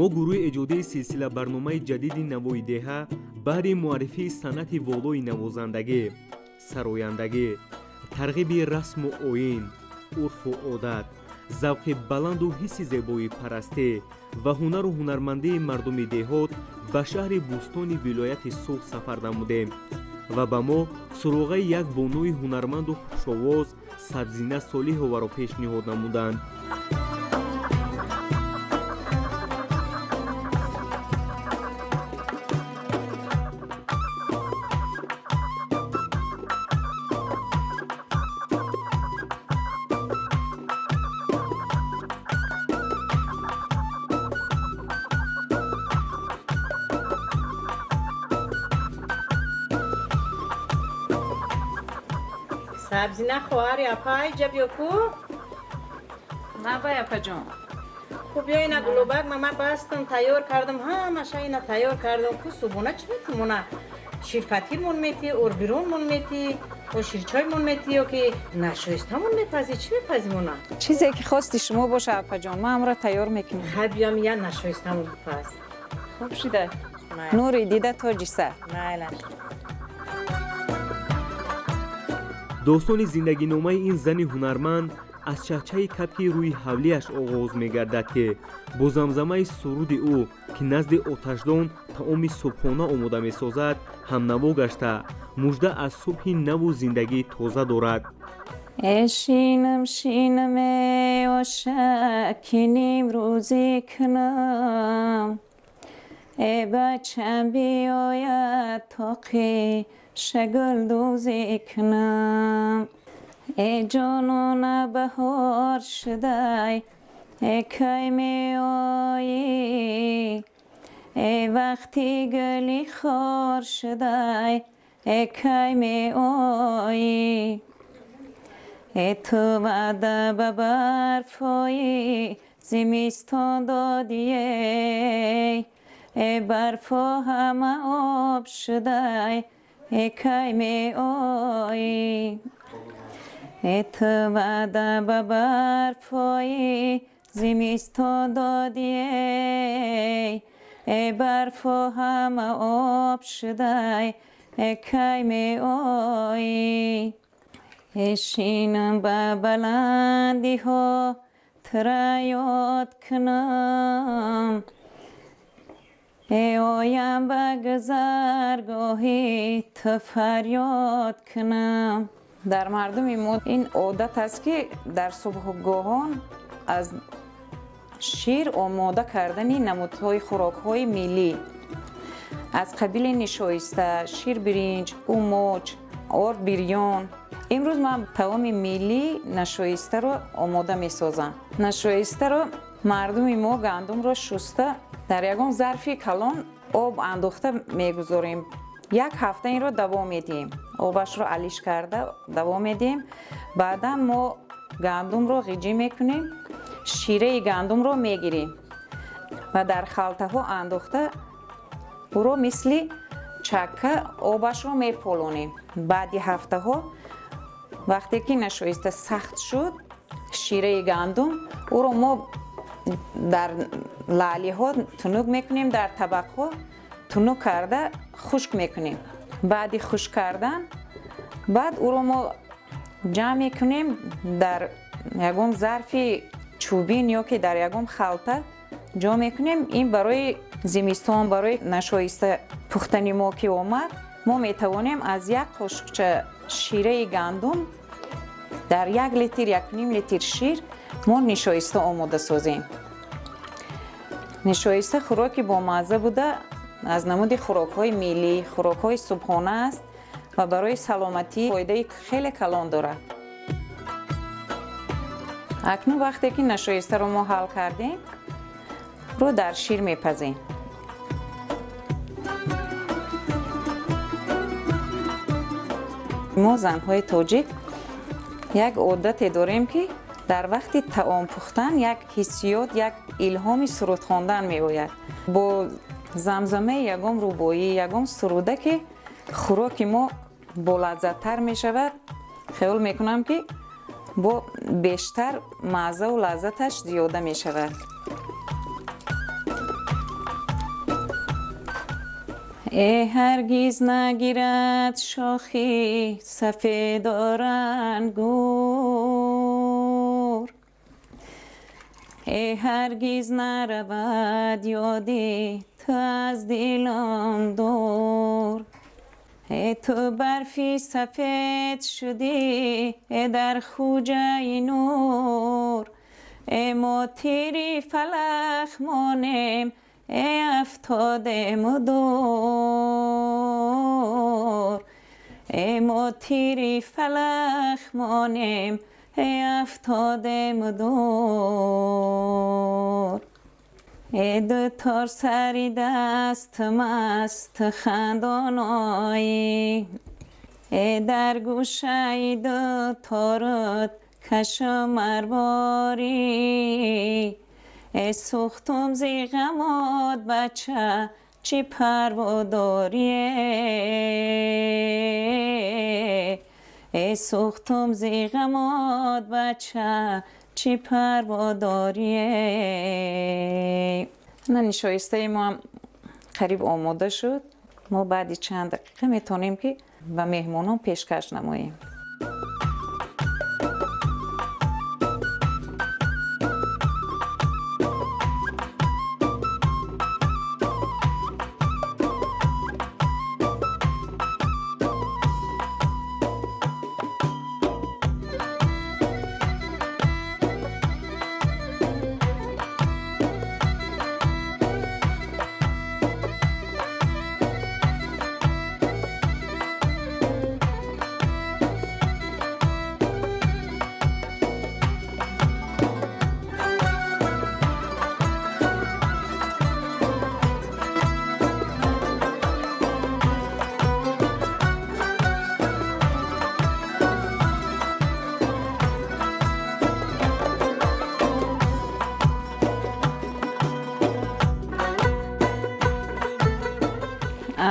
Мо гурӯҳи эҷодии силсила барномаи ҷадиди Навои деҳа баҳри муаррифии санъати волои навозандагӣ, сарояндагӣ, тарғиби расму оин, урфу одат, завқи баланду ҳисси зебоипарастӣ ва ҳунару ҳунармандии мардуми деҳот ба шаҳри Бӯстони вилояти Суғд сафар намудем ва ба мо суроғаи як бонуи ҳунарманду хушовоз Сабзина Солиҳоваро пешниҳод намуданд. Сабзина хоҳари апай ҷа биё ку. Набай, апаҷон. Ку биё, ина гулобак мама бастам, тайёр кардам, ҳамаша ина тайёр кардам. Ку, субона чӣ метӣ мона? Ширфатирмон метӣ, орбиронмон метӣ, о ширчоймон метӣ ё ки нашоистамон мепазӣ? Чӣ мепазӣ мона? Чизе ки хости шумо боша, апаҷон, ман амро тайёр мекунам. Хай, биём, я нашоистамон бипаз. Хуб шида. Нури дида тоҷи сар. Майла. Достони зиндагиномаи ин зани ҳунарманд аз чахчаи кабки рӯи ҳавлиаш оғоз мегардад, ки бо замзамаи суруди ӯ, ки назди оташдон таоми субҳона омода месозад, ҳамнаво гашта, мужда аз субҳи наву зиндагии тоза дорад. Э шинам, шинам, э оша, ки нимрӯзӣ кунам, э бачам биёяд, тоқи шагулдӯзӣ кунам, э ҷонона, баҳор шудай, э кай меоӣ, э вақти гули хор шудай, э кай меоӣ, э ту ваъда ба барфҳои зимистон додией, э барфҳо ҳама об шудай, э кай меоӣ, э ту ваъда ба барфҳои зимистон додией, э барфҳо ҳама об шудай, э кай меоӣ, э шинам ба баландиҳо, тура ёд кунам, э оям ба гузаргоҳи ту, фарёд кунам. Дар мардуми мо ин одат аст, ки дар субҳгоҳон аз шир омода кардани намудҳои хӯрокҳои миллӣ аз қабили нишоиста, ширбиринҷ, умоч, орд бирён. Имрӯз ман таоми миллӣ нашоистаро омода месозам. Нашоистаро мардуми мо гандумро шуста, дар ягон зарфи калон об андохта мегузорем. Як ҳафта инро давом медиҳем, обашро алиш карда давом медиҳем. Баъдан мо гандумро ғиҷӣ мекунем, шираи гандумро мегирем ва дар халтаҳо андохта, ӯро мисли чакка обашро меполонем. Баъди ҳафтаҳо, вақте ки нашоиста сахт шуд, шираи гандум, ӯро мо дар лаълиҳо тунук мекунем, дар табақҳо тунук карда хушк мекунем. Баъди хушк кардан баъд ӯро мо ҷамъ мекунем, дар ягон зарфи чӯбин ё ки дар ягон халта ҷо мекунем. Ин барои зимистон, барои нашоиста пухтани мо ки омад, мо метавонем аз як қошуқча шираи гандум дар 1 литр, 1.5 литр шир мо нишоиста омода созем. Нишоиста хӯроки бомазза буда, аз намуди хӯрокҳои миллӣ, хӯрокҳои субҳона аст ва барои саломатӣ фоидаи хеле калон дорад. Акнун вақте ки нашоистаро мо ҳал кардем, ро дар шир мепазем. Мо, занҳои тоҷик, як одате дорем, ки дар вақти таом пухтан як ҳиссиёт, як илҳоми суруд хондан меояд. Бо замзамаи ягон рубоӣ, ягон суруда ки хӯроки мо болаззаттар мешавад, хиёл мекунам, ки бо бештар маззаву лаззаташ зиёда мешавад. Э ҳаргиз нагирад шохи сафеду ангур, э ҳаргиз наравад ёди ту аз дилам дур. Э ту барфи сафед шудӣ, э дар хуҷаи нур, э мо тири фалах монем, э афтодему дур, э мо тири фалах монем, э афтодему дур. Э дутор сари даст маст хандоноӣ, э дар гӯшаи дуторат кашу марворӣ, э сӯхтум зи ғамот бача чӣ парво дорӣ, э сӯхтум зи ғамот бача чӣ парво дорӣ. На нишоистаи мо ҳам қариб омода шуд. Мо баъди чанд дақиқа метавонем ки ба меҳмонон пешкаш намоем.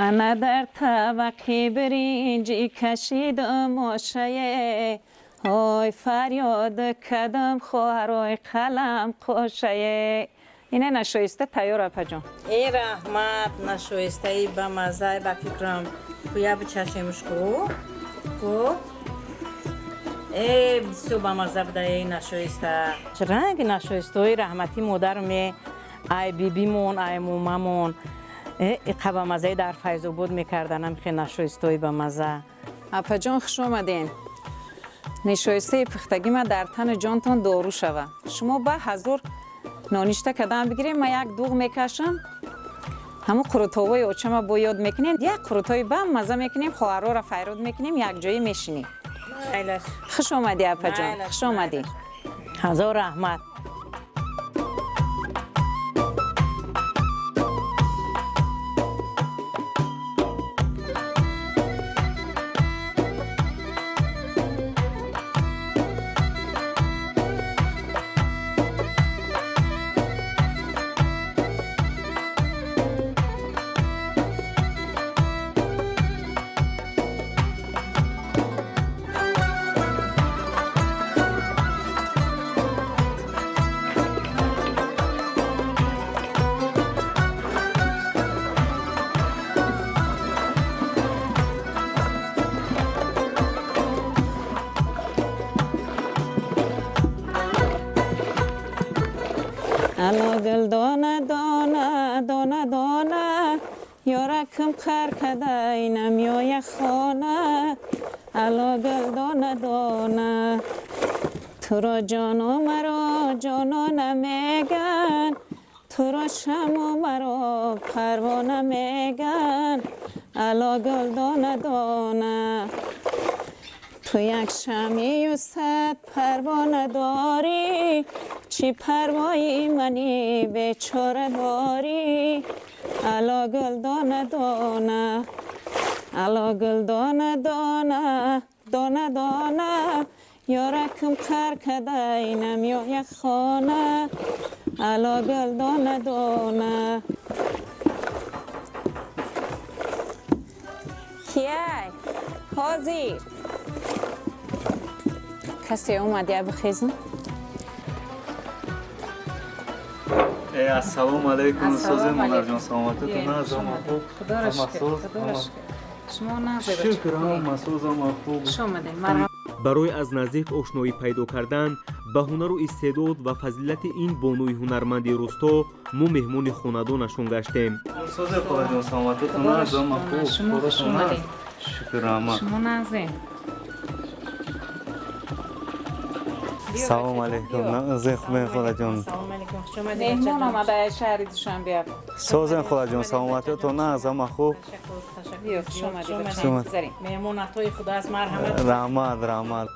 Ана дар табақи биринҷӣ кашидам ошае, ҳой фарёд кадам хоҳарой қалам қошае. Ина нашоиста тайёр апаҷон. Э раҳмат, нашоистаи ба маззаи ба фикрам. Куя бичашемш ку? Ку? Э бисёр ба мазза буда э нашоиста. Ранги нашоистаҳои раҳмати модарме, ай бибимон, ай момамон. Иқа ба маззаи дар Файзобод мекарданам хе нашоистои ба мазза. Апаҷон, хуш омаден. Нишоистаи пухтагӣ ма дар тану ҷонтон дору шава. Шумо ба ҳазор ноништа кадан бигирем, ма як дуғ мекашам. Ҳамун қурутовои очама бо ёд мекунем, як қурутои ба мазза мекунем, хоҳарора файрод мекунем, якҷоӣ мешинем. Хуш омадӣ апаҷон, хуш омадӣ. Ҳазор раҳмат. Ало гул дона дона дона дона, ёракам қар кадай намёя хона. Ало гул дона дона, туро ҷону маро ҷонона меган, туро шаму маро парвона меган. Ало гул дона дона, ту як шамию сад парвона дорӣ, чӣ парвои мани бечора дорӣ. Ало гул дона дона, ало гул дона дона дона дона, ёракам қар кадай намёя хона. Ало гул дона дона. Кияй ҳозир касе омад, я бихезм. Ассалому алайкум, сози модарҷон, саломатитон? Ҳама хуб? Худоро шукр, худоро шукр. Шумо нағзе? Шукр, ҳама соз, ҳама хуб. Хуш омадед, марҳабо. Барои аз наздик ошноӣ пайдо кардан ба ҳунару истеъдод ва фазилати ин бонуи ҳунарманди рӯсто мо меҳмони хонадонашон гаштем. Созе, холаҷон, саломатитон? Ҳама хуб? Шумо хуш омадед. Шукр, раҳмат. Шумо нағзе? Салом алейкум, нағзе, хубем, холаҷон? Салом алейкум, хуш омадед. Меҳмон омада аз шаҳри Душанбе. Созем, холаҷон, саломатитон? Нағз, ҳама хуб? Ташаккур, ташаккур. Биё, хуш омадед. Хуш омадед. Гузарем. Меҳмон атои худо аст, марҳамат. Раҳмат, раҳмат.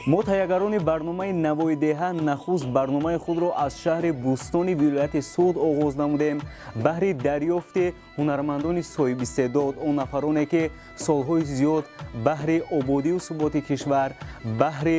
Мо таҳиягарони барномаи Навои деҳа нахуст барномаи худро аз шаҳри Бӯстони вилояти Суғд оғоз намудем баҳри дарёфти ҳунармандони соҳибистеъдод, он нафароне ки солҳои зиёд баҳри ободию суботи кишвар, баҳри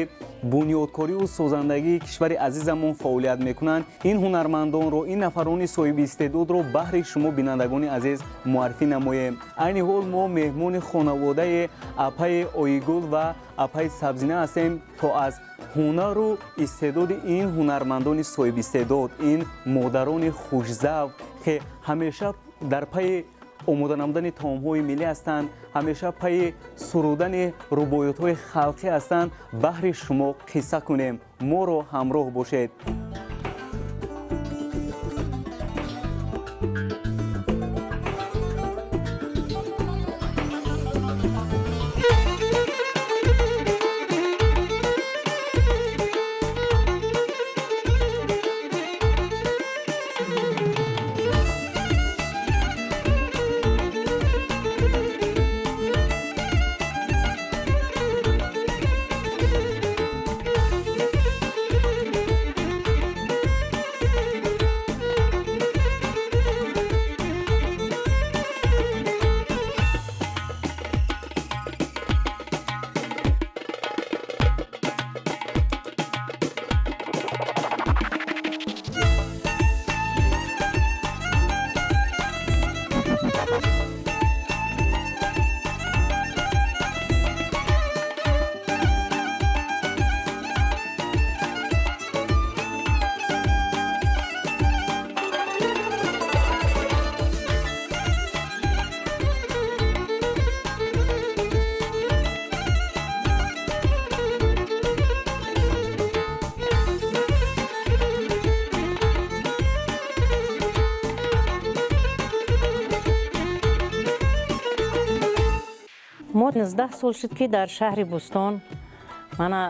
бунёдкориву созандагии кишвари азизамон фаъолият мекунанд. Ин ҳунармандонро, ин нафарони соҳибистеъдодро баҳри шумо, бинандагони азиз, муаррифӣ намоем. Айни ҳол мо меҳмони хонаводаи апаи Оигул ва апаи Сабзина ҳастем, то аз ҳунару истеъдоди ин ҳунармандони соҳибистеъдод, ин модарони хушзавқ, ки ҳамеша дар пайи омода намудани таомҳои миллӣ ҳастанд, ҳамеша пайи сурудани рубоётҳои халқӣ ҳастанд, баҳри шумо қисса кунем. Моро ҳамроҳ бошед. Мо 19 сол шуд, ки дар шаҳри Бӯстон мана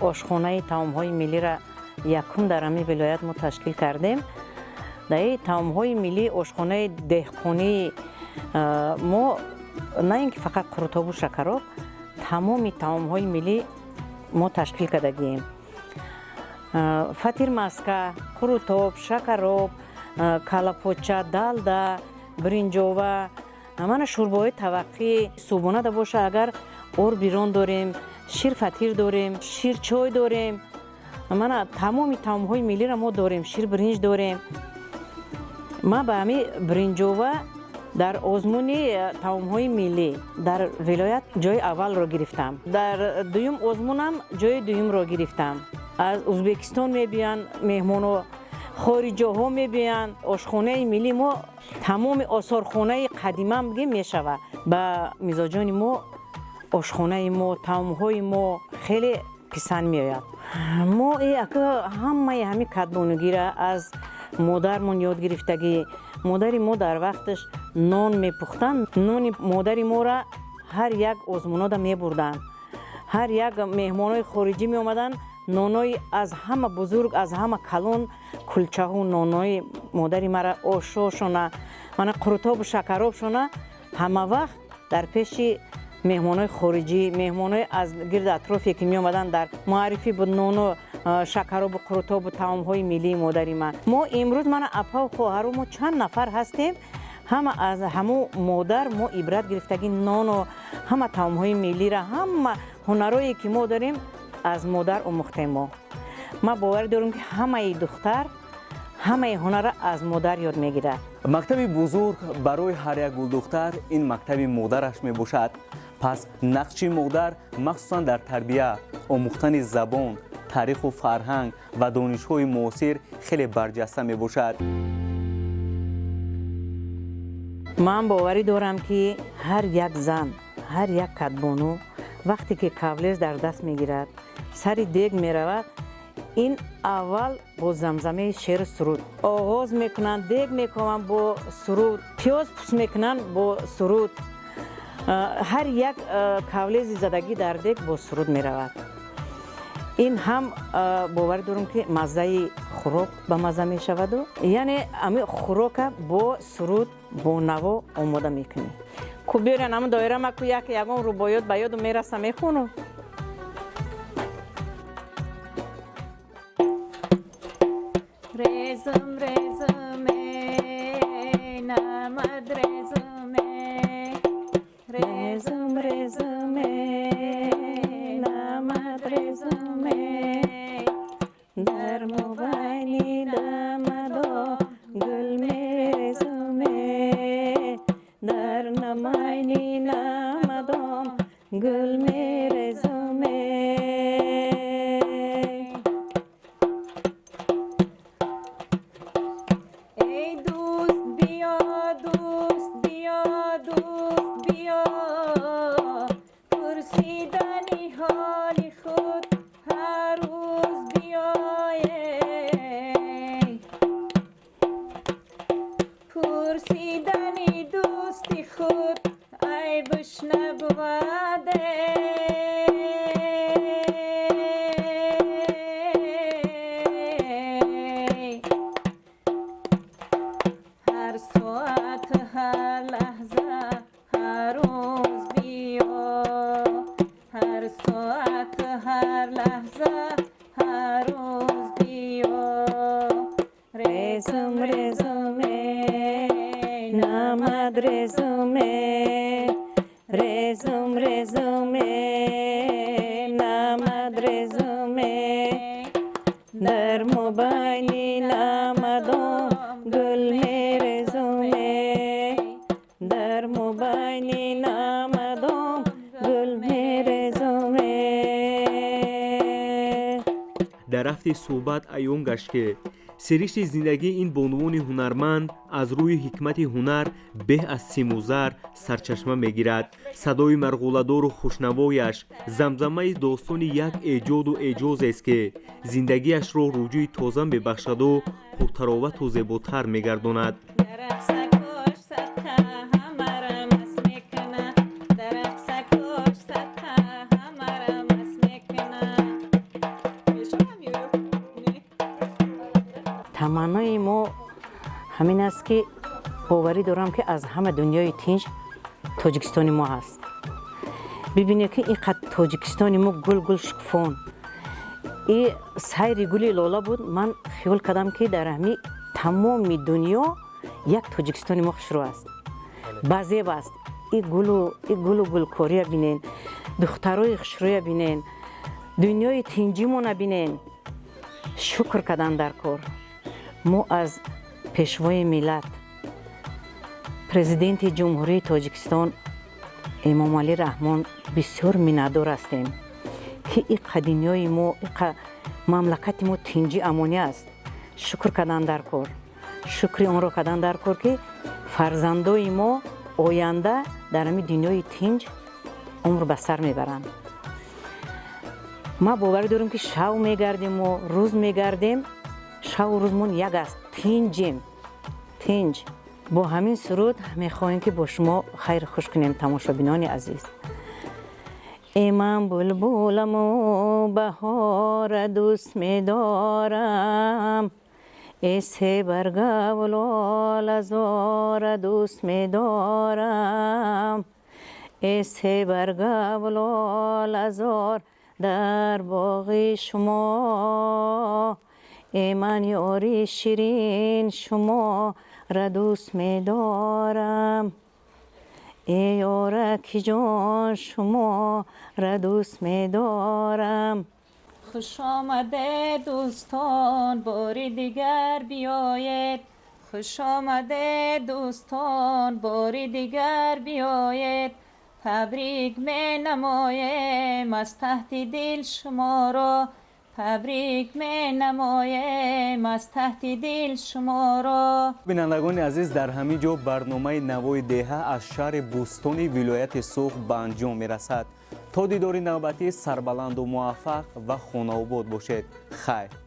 ошхонаи таомҳои миллиро якум дар ҳамин вилоят мо ташкил кардем. Дар ин таомҳои миллӣ ошхонаи деҳқонии мо на ин ки фақат қурутобу шакароб, тамоми таомҳои миллӣ мо ташкил кардагием. Фатирмаска, қурутоб, шакароб, калапоча, далда, биринҷова, мана шӯрбоҳои таваққӣ. Субҳонада боша, агар ор бирон дорем, ширфатир дорем, ширчой дорем, мана тамоми таомҳои миллиро мо дорем, ширбиринҷ дорем. Ман ба ҳамин биринҷова дар озмуни таомҳои миллӣ дар вилоят ҷои аввалро гирифтам, дар дуюм озмунам ҷои дуюмро гирифтам. Аз Ӯзбекистон мебиёнд меҳмоно, хориҷоҳо мебиёнд. Ошхонаи миллӣ мо тамоми осорхонаи қадимам бигем мешавад. Ба мизоҷони мо ошхонаи мо, таомҳои мо хеле писанд меояд. Мо ака ҳамаи ҳамин кадбонугира аз модармон ёд гирифтагӣ. Модари мо дар вақташ нон мепухтанд, нони модари моро ҳар як озмунода мебурданд, ҳар як меҳмонои хориҷӣ меомаданд, нонои аз ҳама бузург, аз ҳама калон кулчаҳу нонои модари мара, ошошона, мана қурутобу шакаробшона ҳама вақт дар пеши меҳмонои хориҷӣ, меҳмонои аз гирди атрофе ки меомаданд, дар муаррифӣ буд нону шакаробу қурутобу таомҳои миллии модари ман. Мо имрӯз мана апаву хоҳару мо чанд нафар ҳастем, ҳама аз ҳамун модар мо ибрат гирифтагӣ, нону ҳама таомҳои миллиро, ҳама ҳунарое ки мо дорем, аз модар омӯхтем мо. Ман боварӣ дорам, ки ҳамаи духтар ҳамаи ҳунарро аз модар ёд мегирад. Мактаби бузург барои ҳар як гулдухтар ин мактаби модараш мебошад. Пас нақши модар, махсусан дар тарбия, омӯхтани забон, Таъриху фарҳанг ва донишҳои муосир хеле барҷаста мебошад. Ман боварӣ дорам, ки ҳар як зан, ҳар як кадбону вақте ки кавлез дар даст мегирад, сари дег меравад, ин аввал бо замзамаи шеъру суруд оғоз мекунанд, дег мекунанд бо суруд, пиёз пӯст мекунанд бо суруд. Ҳар як кавлези задагӣ дар дег бо суруд меравад. Ин ҳам боварӣ дорам, ки маззаи хӯрок ба мазза мешаваду, яъне ами хӯрока бо суруд, бо наво омода мекунӣ. Ку биёрен ҳамн доира, ма ку як ягон рубоёт ба ёду мераса, мехонам. Резум, резуме, намад резуме, резум, резуме, намад резуме, дар мобайни дамадо гул мерезуме, дар намайни намадом гул мерезуме. Эй дӯст, биё, дӯст, биё, дӯст, биё, пурсидани ҳоли худ ҳар рӯз биёе, пурсидани дӯсти худ айбш набуваде. Ҳар соат, ҳар лаҳза, ҳар рӯз биё, ҳар соат, ҳар лаҳза, ҳар рӯз биё. Резум, резуме, намад резуме, резум, резуме, намад резуме, дар мобайни намадом гул мерезуме, дар мобайни намадом гул мерезуме. Дар рафти суҳбат аён гашт, ки сиришти зиндагии ин бонувони ҳунарманд аз рӯи ҳикмати ҳунар беҳ аз симузар сарчашма мегирад. Садои марғӯладору хушнавояш замзамаи достони як эҷоду эъҷозест, ки зиндагиашро рӯҷӯи тоза мебахшаду пуртаровату зеботар мегардонад. Дарахсакош садқа ҳамара мас мекуна, дарахсакош садқа ҳамара мас мекуна. Таманнои мо ҳамин аст, ки боварӣ дорам, ки аз ҳама дунёи тинҷ Тоҷикистони мо ҳаст. Бибинед, ки ин қад Тоҷикистони мо гулгул шукуфон, и сайри гули лола буд. Ман хиёл кардам, ки дар ҳами тамоми дунё як Тоҷикистони мо хушрӯ аст, базеб аст. И гулу и гулу гулкория бинен, духтарои хушрӯя бинен, дунёи тинҷимона бинен. Шукр кардан дар кор. Мо аз пешвои миллат, Президенти Ҷумҳурии Тоҷикистон Эмомалӣ Раҳмон бисёр миннатдор ҳастем, ки иқа дунёи мо, иқа мамлакати мо тинҷӣ, амонӣ аст. Шукр кардан дар кор, шукри онро кардан дар кор, ки фарзандои мо оянда дар ҳамин дунёи тинҷ умр ба сар мебаранд. Ман боварӣ дорам, ки шав мегардему рӯз мегардем, шаву рӯзмон як аст, тинҷем, тинҷ. Бо ҳамин суруд мехоҳем, ки бо шумо хайру хуш кунем, тамошобинони азиз. Э ман булбуламу баҳора дӯст медорам, э себаргаву лолазора дӯст медорам, э себаргаву лолазор дар боғи шумо, э ман ёри ширин шуморо дӯст медорам, э ёраки ҷон шуморо дӯст медорам. Хуш омадед, дӯстон, бори дигар биёед, хуш омадед, дӯстон, бори дигар биёед. Табрик менамоем аз таҳти дил шуморо. Табрик менамоем аз таҳти дил шуморо. Бинандагони азиз, дар ҳамин ҷо барномаи Навои деҳа аз шаҳри Бӯстони вилояти Суғд ба анҷом мерасад. То дидори навбатӣ сарбаланду муваффақ ва хонаобод бошед. Хайр.